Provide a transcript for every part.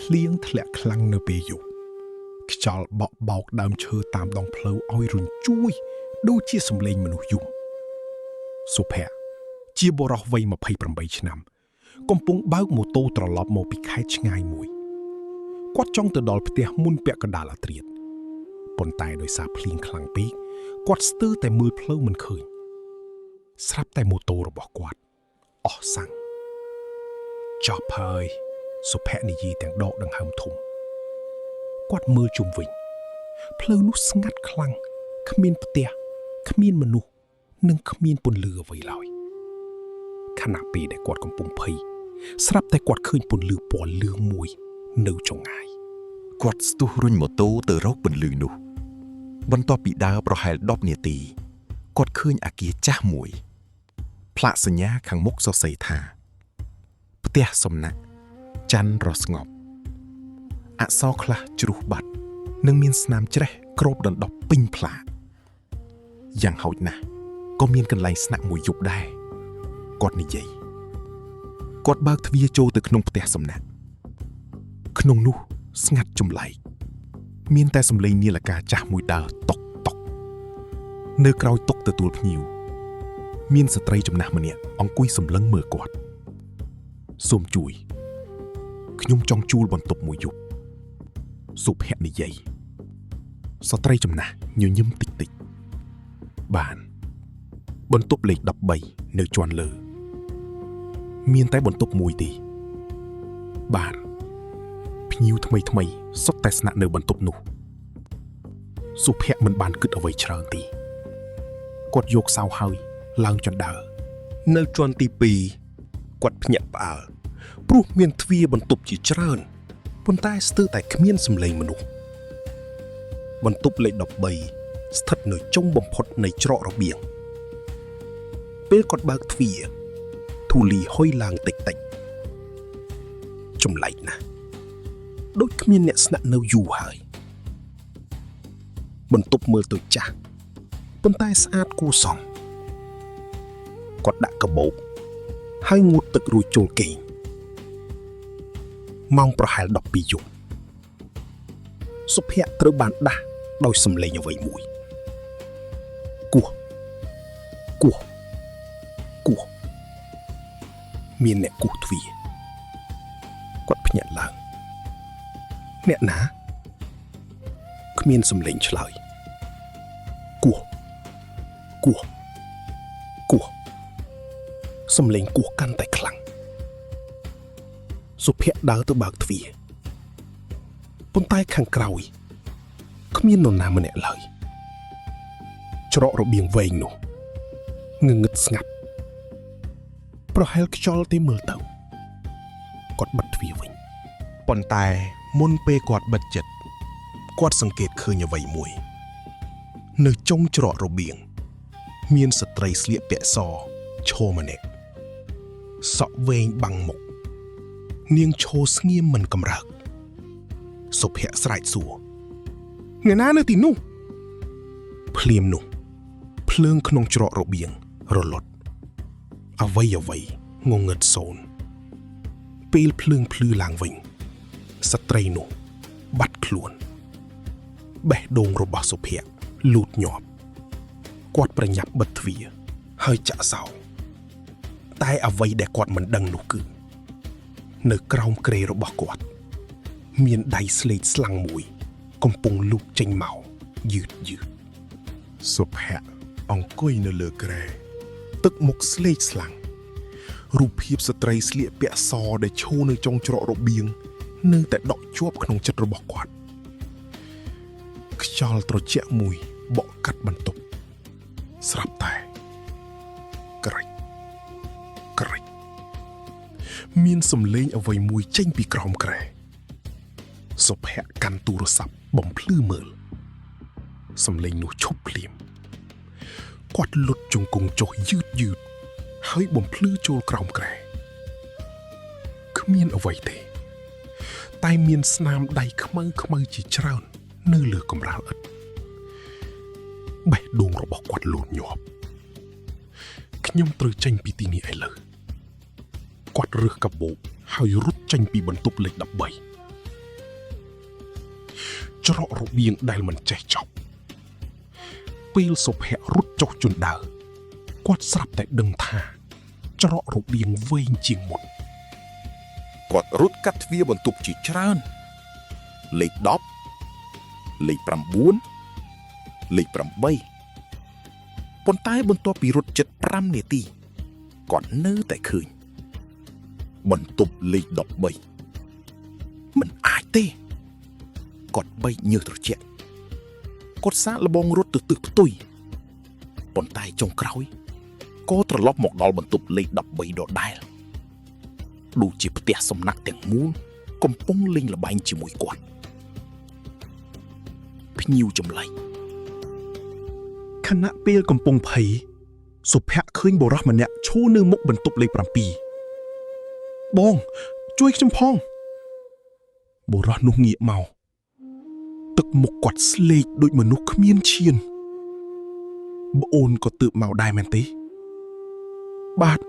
ភ្លៀងធ្លាក់ខ្លាំងនៅពេលយប់ខ្យល់បក់បោកដើមឈើតាមដងផ្លូវឲ្យរញ្ជួយដូចជាសំឡេងមនុស្សយំសុភ័ក្រជាបុរសវ័យ28ឆ្នាំ កំពុងបើកម៉ូតូត្រឡប់មកពីខេត្តឆ្ងាយមួយគាត់ចង់ទៅដល់ផ្ទះមុនពាក់កណ្ដាលអាធ្រាត្រប៉ុន្តែដោយសារភ្លៀងខ្លាំងពេកគាត់ស្ទើរតែមើលផ្លូវមិនឃើញស្រាប់តែម៉ូតូរបស់គាត់អស់សាំងចប់ហើយសុភ័ក្រនិយាយទាំងដកដង្ហើមធំគាត់មើលជុំវិញផ្លូវនោះស្ងាត់ខ្លាំងគ្មានផ្ទះគ្មានមនុស្សនិងគ្មានពន្លឺអ្វីឡើយខណៈពេលដែលគាត់កំពុងភ័យស្រាប់តែគាត់ឃើញពន្លឺពណ៌លឿងមួយនៅចម្ងាយ គាត់ស្ទុះរុញម៉ូតូទៅរកពន្លឺនោះ បន្ទាប់ពីដើរប្រហែល10នាទីគាត់ឃើញអាគារចាស់មួយ ផ្លាកសញ្ញាខាងមុខសរសេរថា ផ្ទះសំណាក់ច័ន្ទរស្ងប់អក្សរខ្លះជ្រុះបាត់ និងមានស្នាមច្រេះគ្របដណ្ដប់ពេញផ្លាកយ៉ាងហោចណាស់ក៏មានកន្លែងស្នាក់មួយយប់ដែរគាត់និយាយគាត់បើកទ្វារចូលទៅក្នុងផ្ទះសំណាក់ក្នុងនោះស្ងាត់ចម្លែកមានតែសំឡេងនាឡិកាចាស់មួយដើរតុកតុកនៅក្រោយតុកទទួលភ្ញៀវមានស្ត្រីចំណាស់ម្នាក់អង្គុយសម្លឹងមើលគាត់សូមជួយខ្ញុំចង់ជួលបន្ទប់មួយយប់សុភ័ក្រនិយាយស្ត្រីចំណាស់ញញឹមតិចតិចបានបន្ទប់លេខ13នៅជាន់លើ មានតែបន្ទប់មួយទេបាទភ្ញៀវថ្មីថ្មីសុទ្ធតែស្នាក់នៅបន្ទប់នោះសុភ័ក្រមិនបានគិតអ្វីច្រើនទេគាត់យកសោហើយឡើងជណ្ដើរ នៅជាន់ទី2គាត់ភ្ញាក់ផ្អើលព្រោះមានទ្វារបន្ទប់ជាច្រើនប៉ុន្តែស្ទើរតែគ្មានសម្លេងមនុស្សបន្ទប់លេខ13ស្ថិតនៅចុងបំផុតនៃច្រករបៀងពេលគាត់បើកទ្វារធូលីហុយឡើងតិចតិចៗចម្លែកណាស់ដូចគ្មានអ្នកស្នាក់នៅយូរហើយបន្ទប់មើលទៅចាស់ប៉ុន្តែស្អាតគួរសមគាត់ដាក់កាបូប ហើយងូតទឹករួចចូលគេងម៉ោងប្រហែល12យប់សុភ័ក្រត្រូវបានដាស់ដោយសំឡេងអ្វីមួយគោះគោះគោះមានអ្នកគោះទ្វារគាត់ភ្ញាក់ឡើងអ្នកណាគ្មានសំឡេងឆ្លើយគោះគោះគោះ សំឡេងគោះកាន់តែខ្លាំងសុភ័ក្រដើរទៅបើកទ្វារប៉ុន្តែខាងក្រោយគ្មាននរណាម្នាក់ឡើយច្រករបៀងវែងនោះងងឹតស្ងាត់ប្រហែលខ្យល់ទេមើលទៅគាត់បិទទ្វារវិញ ប៉ុន្តែមុនពេលគាត់បិទចិត្តគាត់សង្កេតឃើញអ្វីមួយ នៅចុងច្រករបៀង មានស្ត្រីស្លៀកពាក់សឈរម្នាក់សក់វែងបាំងមុខនាងឈរស្ងៀមមិនកម្រើកសុភ័ក្រស្រែកសួរអ្នកណានៅទីនោះភ្លាមនោះភ្លើងក្នុងច្រករបៀងរលត់អ្វីអ្វីងងឹតសូន្យពេលភ្លើងភ្លឺឡើងវិញ ស្ត្រីនោះបាត់ខ្លួនបេះដូងរបស់សុភ័ក្រលូតញាប់គាត់ប្រញាប់បិទទ្វារហើយចាក់សោតែអ្វីដែលគាត់មិនដឹងនោះគឺ នៅក្រោមគ្រែរបស់គាត់ មានដៃស្លេកស្លាំងមួយ កំពុងលូកចេញមកយឺតយឺត សុភ័ក្រអង្គុយនៅលើគ្រែទឹកមុខស្លេកស្លាំងរូបភាពស្ត្រីស្លៀកពាក់សដែលឈរនៅចុងច្រករបៀងនៅតែដក់ជាប់ក្នុងចិត្តរបស់គាត់ខ្យល់ត្រជាក់មួយបក់កាត់បន្ទប់ស្រាប់តែក្រិចក្រិចមានសំឡេងអ្វីមួយចេញពីក្រោមគ្រែសុភ័ក្រកាន់ទូរស័ព្ទបំភ្លឺមើលសំឡេងនោះឈប់ភ្លាម គាត់លុតជង្គង់ចុះយឺតយឺតហើយបំភ្លឺចូលក្រោមគ្រែគ្មានអ្វីទេ តែមានស្នាមដៃខ្មៅខ្មៅជាច្រើន នៅលើកម្រាលឥដ្ឋបេះដូងរបស់គាត់លូតញាប់ខ្ញុំត្រូវចេញពីទីនេះឥឡូវគាត់រើសកាបូបហើយរត់ចេញពីបន្ទប់លេខ13 ច្រករបៀងដែលមិនចេះចប់ពេលសុភ័ក្ររត់ចុះជណ្ដើរគាត់ស្រាប់តែដឹងថា ច្រករបៀងវែងជាងមុន គាត់រត់កាត់ទ្វារបន្ទប់ជាច្រើន លេខ10លេខ9លេខ8ប៉ុន្តែបន្ទាប់ពីរត់ជិត5នាទីគាត់នៅតែឃើញ បន្ទប់លេខ13មិនអាចទេគាត់បែកញើសត្រជាក់គាត់សាកល្បងរត់ទៅទិសផ្ទុយប៉ុន្តែចុងក្រោយក៏ត្រឡប់មកដល់បន្ទប់លេខ13ដដែល ដូចជាផ្ទះសំណាក់ទាំងមូលកំពុងលេងល្បែងជាមួយគាត់ភ្ញៀវចម្លែក ខណៈពេលកំពុងភ័យសុភ័ក្រឃើញបុរសម្នាក់ឈរនៅមុខបន្ទប់លេខ7បង ជួយខ្ញុំផង បុរសនោះងាកមកទឹកមុខគាត់ស្លេកដូចមនុស្សគ្មានឈានប្អូនក៏ទើបមកដែរមែនទេ បាទ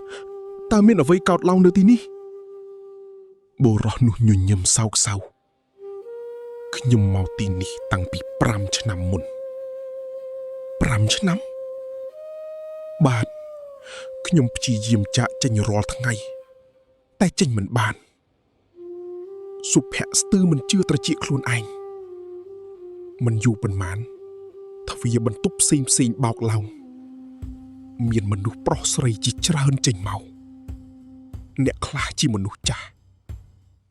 តើមានអ្វីកោតឡើងនៅទីនេះបុរសនោះញញឹមសោកសៅខ្ញុំមកទីនេះតាំងពី5ឆ្នាំមុន5ឆ្នាំ បាទខ្ញុំព្យាយាមចាកចេញរាល់ថ្ងៃ តែចេញមិនបាន សុភ័ក្រស្ទើរមិនជឿត្រចៀកខ្លួនឯងមិនយូរប៉ុន្មានទ្វារបន្ទប់ផ្សេងផ្សេងបោកឡើង មានមនុស្សប្រុសស្រីជាច្រើនចេញមកអ្នកខ្លះជាមនុស្សចាស់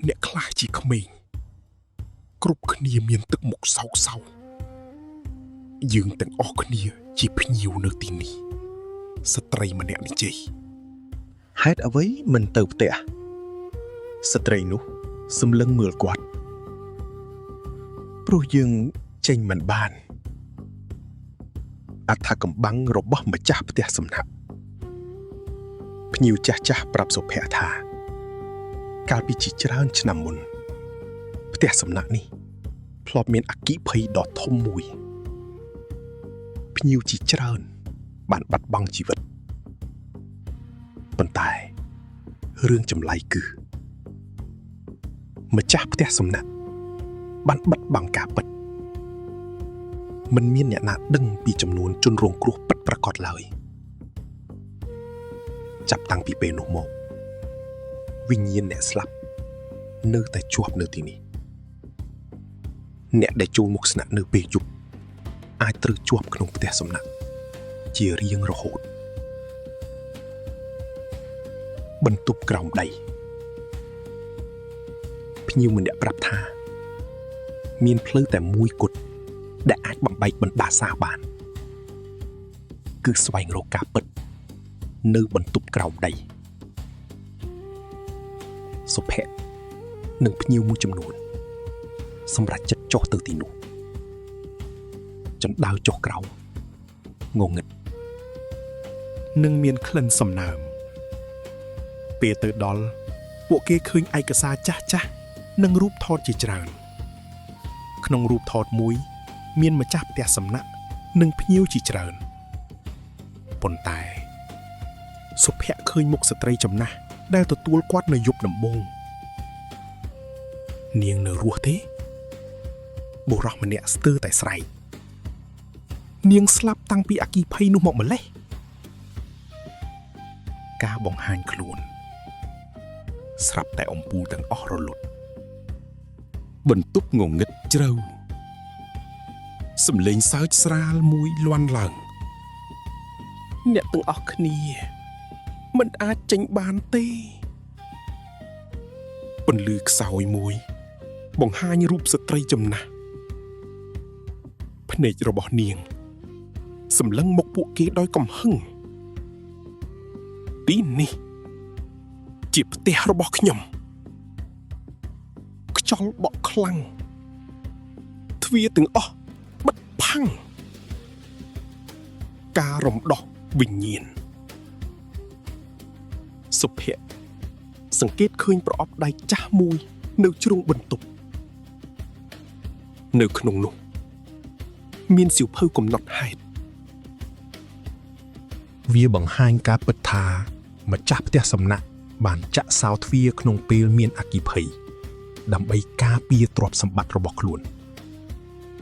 អ្នកខ្លះជាក្មេងគ្រប់គ្នាមានទឹកមុខសោកសៅយើងទាំងអស់គ្នាជាភ្ញៀវនៅទីនេះស្ត្រីម្នាក់និយាយ ហេតុអ្វីមិនទៅផ្ទះស្ត្រីនោះសម្លឹងមើលគាត់ព្រោះយើងចេញមិនបានអត្ថាកំបាំងរបស់ម្ចាស់ផ្ទះសំណាក់ភ្ញៀវចាស់ចាស់ៗប្រាប់សុភ័ក្រថា កាលពីជាច្រើនឆ្នាំមុន ផ្ទះសំណាក់នេះធ្លាប់មានអគ្គិភ័យដ៏ធំមួយភ្ញៀវជាច្រើន បានបាត់បង់ជីវិត ប៉ុន្តែរឿងចម្លែកគឺ ម្ចាស់ផ្ទះសំណាក់បានបិទបាំងការពិតមិនមានអ្នកណាដឹងពីចំនួនជនរងគ្រោះពិតប្រាកដឡើយចាប់តាំងពីពេលនោះមកវិញ្ញាណអ្នកស្លាប់នៅតែជាប់នៅទីនេះអ្នកដែលចូលមកស្នាក់នៅពេលយប់អាចត្រូវជាប់ក្នុងផ្ទះសំណាក់ជារៀងរហូត បន្ទប់ក្រោមដីភ្ញៀវម្នាក់ប្រាប់ថា មានផ្លូវតែមួយគត់ដែលអាចបំបែកបណ្ដាសាបាន គឺស្វែងរកការពិត នៅបន្ទប់ក្រោមដីសុភ័ក្រនិងភ្ញៀវមួយចំនួន សម្រាប់ចិត្តចុះទៅទីនោះចណ្ដៅចុះក្រោមងងឹត និងមានក្លិនសំណើមពេលទៅដល់ពួកគេឃើញឯកសារចាស់ចាស់និងរូបថតជាច្រើន ក្នុងរូបថតមួយ មានម្ចាស់ផ្ទះសំណាក់និងភ្ញៀវជាច្រើនប៉ុន្តែសុភ័ក្រឃើញមុខស្ត្រីចំណាស់ដែលទទួលគាត់នៅយប់ដំបូងនាងនៅរស់ទេបុរសម្នាក់ស្ទើរតែស្រែកនាងស្លាប់តាំងពីអគ្គីភ័យនោះមកម្លេះ ការបង្ហាញខ្លួន ស្រាប់តែអំពូលទាំងអស់រលត់ បន្ទប់ងងឹតជ្រៅ សំឡេងសើចស្រាលមួយលាន់ឡើង អ្នកទាំងអស់គ្នា មិនអាចចេញបានទេពន្លឺខ្សោយមួយ បង្ហាញរូបស្ត្រីចំណាស់ភ្នែករបស់នាង សម្លឹងមកពួកគេដោយកំហឹងទីនេះ ជាផ្ទះរបស់ខ្ញុំខ្យល់បក់ខ្លាំងទ្វារទាំងអស់បិទផាំងការរំដោះវិញ្ញាណសុភ័ក្រសង្កេតឃើញប្រអប់ដៃចាស់មួយ នៅជ្រុងបន្ទប់នៅក្នុងនោះ មានសៀវភៅកំណត់ហេតុ វាបង្ហាញការពិតថា ម្ចាស់ផ្ទះសំណាក់បានចាក់សោទ្វារក្នុងពេលមានអគ្គិភ័យដើម្បីការពារទ្រព្យសម្បត្តិរបស់ខ្លួន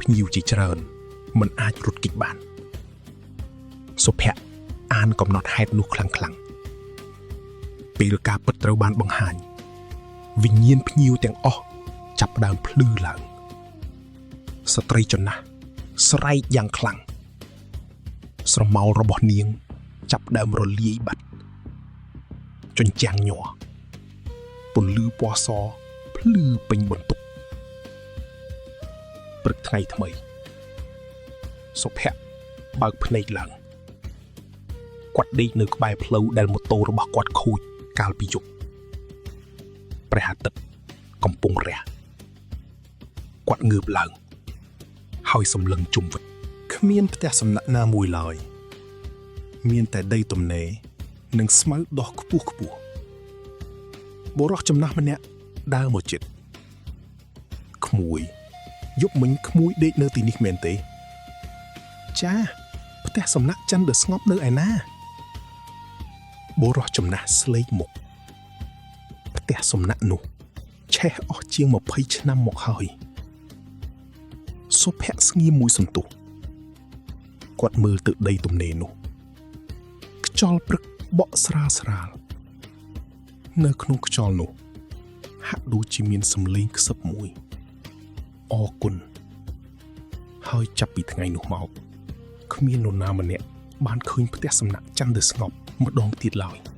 ភ្ញៀវជាច្រើនមិនអាចរត់គេចបាន សុភ័ក្រអានកំណត់ហេតុនោះខ្លាំងៗពេលការពិតត្រូវបានបង្ហាញ វិញ្ញាណភ្ញៀវទាំងអស់ចាប់ផ្ដើមភ្លឺឡើងស្ត្រីចំណាស់ស្រែកយ៉ាងខ្លាំងស្រមោលរបស់នាង ចាប់ផ្ដើមរលាយបាត់ជញ្ជាំងញ័រពន្លឺពណ៌សភ្លឺពេញបន្ទប់ព្រឹកថ្ងៃថ្មីសុភ័ក្របើកភ្នែកឡើងគាត់ដេកនៅក្បែរផ្លូវដែលម៉ូតូរបស់គាត់ខូចកាលពីយប់ព្រះអាទិត្យកំពុងរះគាត់ងើបឡើង ហើយសម្លឹងជុំវិញ គ្មានផ្ទះសំណាក់ណាមួយឡើយ មានតែដីទំនេរនិងស្មៅដុះខ្ពស់ខ្ពស់បុរសចំណាស់ម្នាក់ដើរមកជិតក្មួយយប់មិញក្មួយដេកនៅទីនេះមែនទេ ចាផ្ទះសំណាក់ច័ន្ទដ៏ស្ងប់នៅឯណា បុរសចំណាស់ស្លេកមុខផ្ទះសំណាក់នោះឆេះអស់ជាង20ឆ្នាំមកហើយសុភ័ក្រស្ងៀមមួយសន្ទុះគាត់មើលទៅដីទំនេរនោះខ្យល់ព្រឹកបក់ស្រាលស្រាលនៅក្នុងខ្យល់នោះហាក់ដូចជាមានសំឡេងខ្សឹបមួយអរគុណហើយចាប់ពីថ្ងៃនោះមកគ្មាននរណាម្នាក់បានឃើញផ្ទះសំណាក់ច័ន្ទដ៏ស្ងប់ម្ដងទៀតឡើយ។